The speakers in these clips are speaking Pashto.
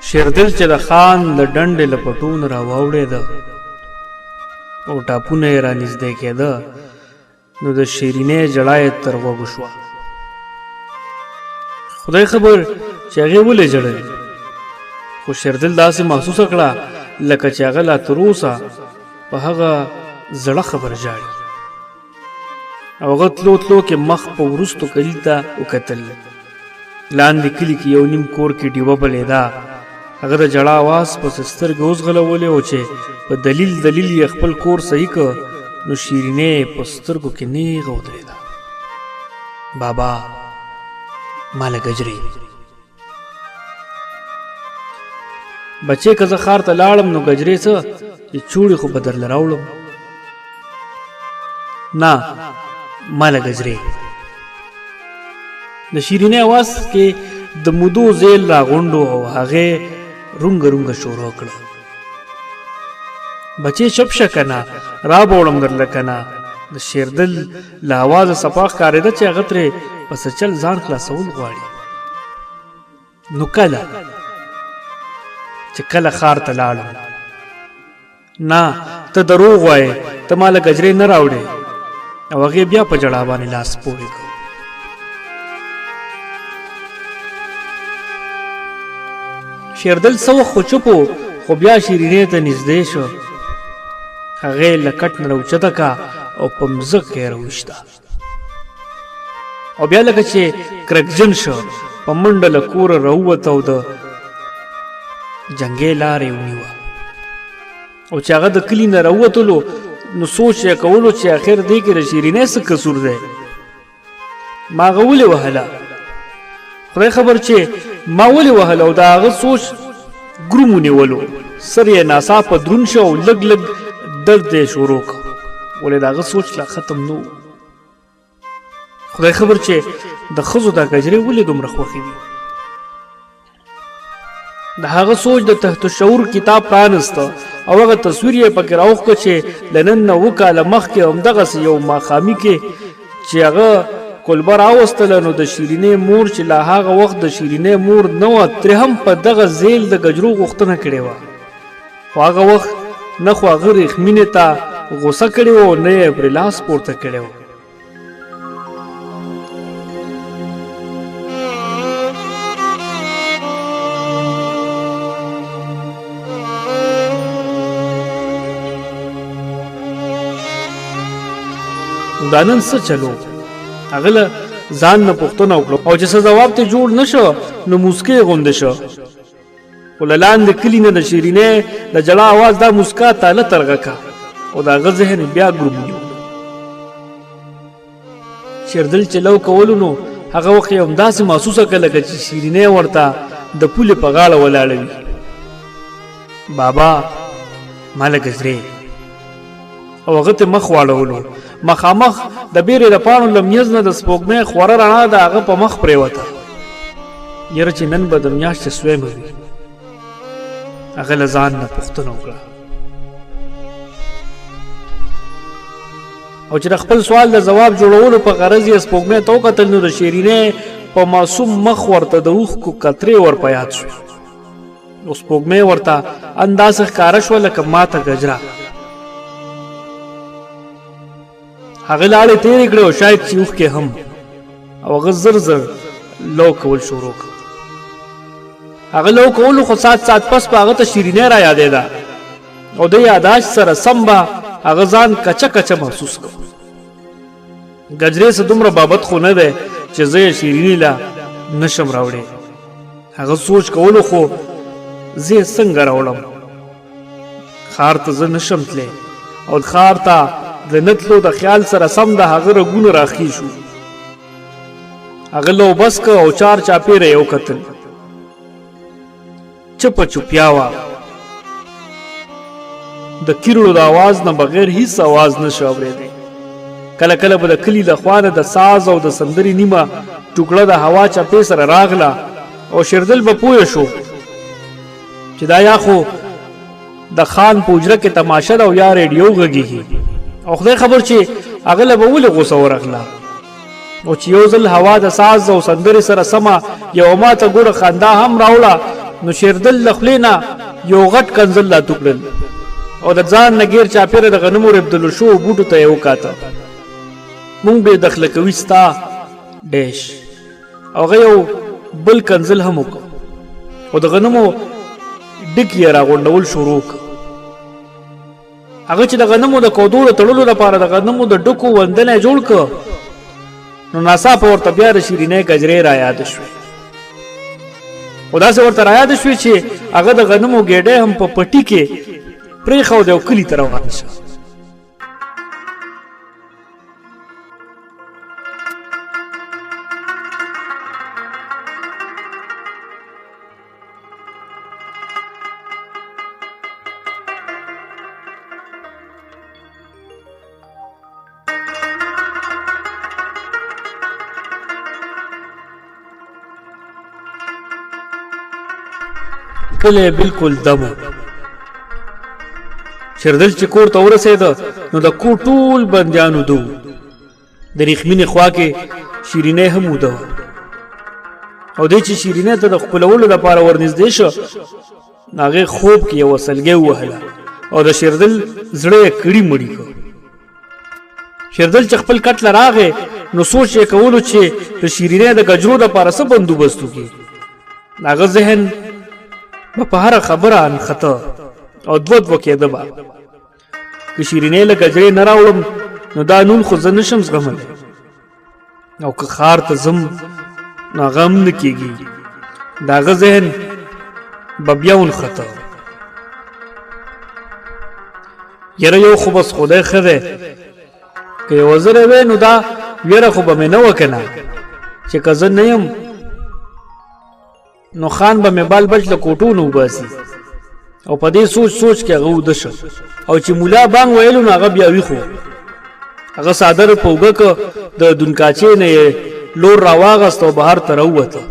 شیردل چې د خان د ډنډې له پټو نه راواوړېده او ټاپونه یې رانږدې کېده، نو د شیرینې ژړا یې تر غوږو شوه. خدای خبر چې هغې ولې ژړل، خو شیردل داسې محسوسه کړه لکه چې هغه لا تر اوسه په هغه زړه خبره ژاړي. او هغه تلو تلو کې مخ په وروستو کلي ته وکتل. لاندې کلي کې یو نیم کور کې ډیوه بلېده. هغه د ژړا اواز پسې سترګې وځغلولې او چې په دلیل دلیل یې خپل کور صحیح کړ، نو شیرینې یې په سترګو کې نیغه ودرېده. بابا ما له ګجرې بچې، که زه ښار ته لاړم نو ګجرې څه چې چوړي خو به درله راوړم. نه، ما له ګجرې. د شیرینې اواز کې د مودو زیل راغونډو او هغې رونګه رونګه شروع کړه. بچې چپ شه که نه، را به وړم درله که نه. د شیردل له اوازه صفا ښکارېده چې هغه ترې په څه چل ځان خلاصول غواړي. نو کله چې کله ښار ته لاړم. نه، ته دروغ وایې، ته ما له ګجرې نه راوړې. او هغې بیا په ژړا باندې لاس پورې کړ. شیردل څه وخت خو چوپ و، خو بیا شیرینې ته نږدې شو. هغې له کټ نه راوچته کا او په مځکه یې راویشته او بیا لکه چې کرکجن شو، په منډه له کوره راووته او د جنګې لار یې ونیوه. او چې هغه د کلي نه راووتلو نو سوچ یې کولو چې اخر دې کې د شیرینې څه قصور دی، ما هغه ولې وهله، خدای خبر چې ما ولې وهله. او د هغه سوچ ګروم ونیولو، سر یې ناڅاپه درون شو او لږ لږ درد یې شروع کړ، ولې د هغه سوچ لا ختم نه و. خدای خبر چې د ښځو دا ګجرې ولې دومره خوښې دي. د هغه سوچ د تحت الشعور کتاب پرانسته او هغه تصویر یې پکې راوښکه چې له نن نه اووه کاله مخکې همدغسې یو ماښامي کې چې هغه کولبه راوستله، نو د شیرینې مور چې لا هغه وخت د شیرینې مور نه وه، ترې هم په دغه ځیل د ګجرو غوښتنه کړې وه. خو هغه وخت نه خو هغه ریښمینې ته غوسه کړې وه او نه یې پرې لاس پورته کړی و. دا نن څه چلو؟ هغه له ځان نه پوښتنه وکړه او چې څه ځواب ته جوړ نه شو نو موسکې غوندې شو. خو له لاندې کلي نه د شیرینې د ژړا اواز دا موسکا تاله ترغه کا او د هغه ذهن بیا ګروم ونیو. شیردل چې لو کولو نو هغه وخت یې همداسې محسوسه کړه لکه چې شیرینې ورته د پولې په غاړه ولاړه وي. بابا ما له ګزرې. او هغه ته مخ واړولو. مخامخ د بیرې د پاڼو له میز نه د سپوږمۍ خوره رڼا د هغه په مخ پرېوته. یره چې نن به د میاشتې سویمه وي. هغه له ځان نه پوښتنه وکړه او چې د خپل سوال د ځواب جوړولو په غرض یې سپوږمۍ ته وکتل نو د شیرینې په معصوم مخ ورته د اوښکو قطرې ور په یاد شوې. نو سپوږمۍ ورته انداسې ښکاره شوه لکه ماته ګجره. هغه لاړې تېرې کړې او شاید چې اوښکې هم، او هغه زر زر لو کول شروع کړ. هغه لو کولو خو ساعت ساعت پس به هغه ته شیرینی را یادېده او د یاداشت سره سم به هغه ځان کچه کچه محسوس کړ. ګجرې څه دومره بابت خو نه دی چې زه یې شیریني له نشم راوړی. هغه سوچ کولو خو زه یې څنګه راوړم؟ ښار ته زه نشم تللی او ښار ته د نه تلو د خیال سره سم د هغه رګونه راښکې شو. هغه لو بس که او چار چاپېره یې وکتل. چپه چوپیا وه. د کیرړو د اواز نه بغیر هیڅ اواز نه شو اورېدی. کله کله به د کلي له خوا نه د ساز او د سندرې نیمه ټوکړه د هوا چپې سره راغله او شیردل به پوه شو چې دا یا خو د خان په حجره کې تماشه ده او یا ریډیو غږیږي، او خدای خبر چې هغه له به ولې غوسه ورغله. او چې یو ځل هوا د ساز او سندرې سره سمه یوه ماته ګوړه خندا هم راوړه نو شیردل له خولې نه یو غټ کنځل لا توکړل او د ځان نه ګیر چاپېره د غنمو رېبدلو شوو بوټو ته یې وکاته. مونږ بې دخله کوي ستا ډیش. او هغه یو بل کنځل هم وکړ او د غنمو ډکي یې راغونډول شروع کړ. هغه چې د غنمو د کودو د تړلو لپاره د غنمو د ډکو وندنه جوړ کړ نو ناڅاپه ورته بیا د شیرینۍ ګجرې را یاد شوې، خو داسې ورته را یاد شوې چې هغه د غنمو ګېډۍ هم په پټي کې پرېښودې او کلي ته روان شو. کلی بالکل دم و. شیردل چې کور ته ورسېده نو د کور ټول بندیان وده وو. د ریښمینې خوا کې شیرینی هم وده وه او دی چې شیرینی ته د ښکلولو لپاره ورنږدې شو نو هغې خوب کې یوه سلګۍ ووهله او د شیردل زړه یې کړي مړي کړ. شیردل چې خپل کټ له راغی نو سوچ یې کولو چې د شیرینی د ګجرو دپاره څه بندوبست وکړي. د هغه ذهن به په هره خبره انښته او دوه دوه کېده به. که شیرینی له ګجرې نه راوړم نو دا نون خو زه نشم زغملی، او که ښار ته ځم نو هغه هم نه کېږي. د هغه ذهن به بیا ونښته. یاره یو خو بس خدای ښه دی، که یوه زره وی نو دا ویره خو به مې نه وه که نه، چې که زه نه یم نو خان به مې بال بچ له کوټو نه وباسي. او په دې سوچ سوچ کې هغه وده شو او چې مولا بانګ ویلو نو هغه بیا ویښ و. هغه څادر په اوږه که د دونکاچې نه یې لور راواغست او بهر ته راووته.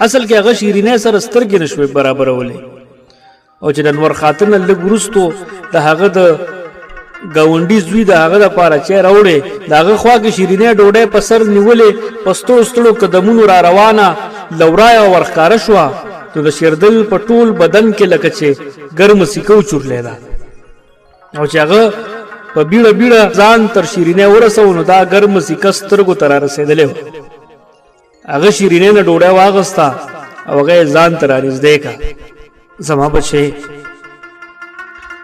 اصل کې هغه شیرینۍ سره سترګې نه شوې برابرولې او چې د نور خاطر نه لږ وروستو د هغه د ګاونډي زوی د هغه لپاره چای راوړی، د هغه خوا کې شیرینۍ ډوډۍ په سر نیولې په ستړو ستړو قدمونو را روانه له ورایه ورښکاره شوه نو د شیردل په ټول بدن کې لکه چې ګرمه سیکه وچورلېده او چې هغه په بیړه بیړه ځان تر شیرینۍ ورسو نو دا ګرمه سیکه سترګو ته رارسېدلې وه. هغه شیرینې نه ډوډۍ واغسته او هغه یې ځان ته رانږدې کړه. زما بچی،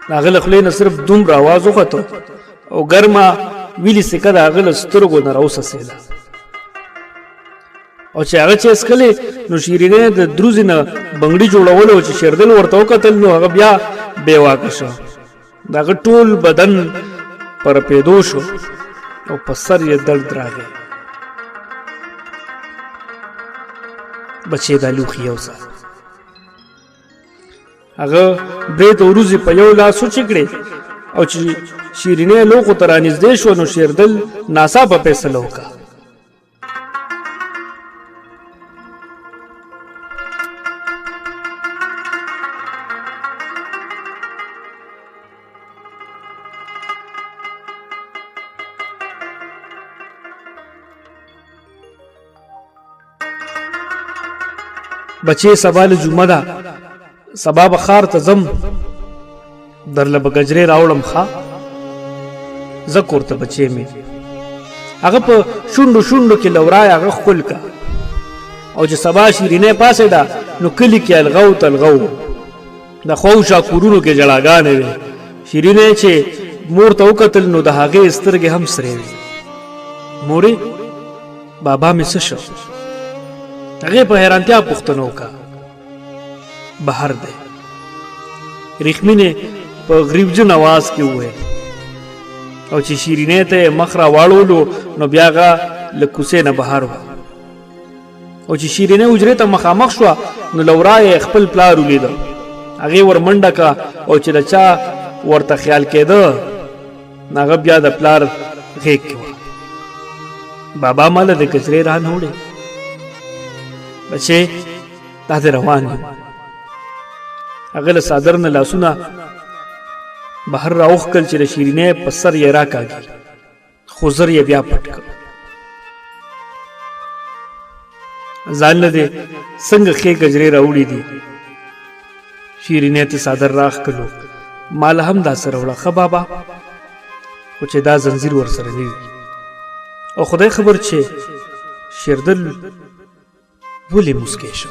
د هغه له خولې نه صرف دومره اواز وخته او ګرمه ویلي سکه د هغه له سترګو نه راوڅڅېده. او چې هغه چې څکلې نو شیرینې د دروزې نه بنګړي جوړولو چې شیردل ورته وکتل نو هغه بیا بې واکه شو. د هغه ټول بدن پر پیدو شو او په سر یې درد راغی. بچې دا لوښي یوسه. هغه برېت وروځې په یو لاس وچې او چې شیرینې لوښو ته رانږدې شو نو شیردل ناڅاپه فیصله وکړه. بچې سبا له جمعه ده، سبا به ښار ته ځم، درله به ګجرې راوړم. ښه زه کور ته بچې مې. هغه په شونډو شونډو کې له ورایه هغه ښکل که او چې سبا شیرینۍ پاڅېده نو کلي کې الغو تلغو د خواوشا کورونو کې ژړاګانې وې. شیرینې چې مور ته وکتل نو د هغې سترګې هم سرې وې. مورې بابا مې څه شو؟ هغې په حیرانتیا پوښتنه وکړه. بهر دی. ریښمینې په غریبجن اواز کې وویل. او چې شیرینې ته یې مخ را واړولو نو بیا هغه له کوڅې نه بهر وه. او چې شیرینې حجرې ته مخامخ شوه نو له ورایه یې خپل پلار ولیده. هغې ورمنډه کړه او چې د چا ورته خیال کېده نو هغه بیا د پلار غېږ کې وه. بابا ماله د کچرې را نه وړې بچې، دا دې روان یم. هغه له څادر نه لاسونه بهر راوښکل چې د شیرینې په سر یې راکاږي، خو زر یې بیا پټ کړ. ځان له دې څنګه ښې ګجرې راوړي دي. شیرینې ته څادر راښکلو، مال هم دا سره وړه ښه بابا، خو چې دا زنځیر ورسره نه وي. او خدای خبر چې شیردل ولې موسکی شو.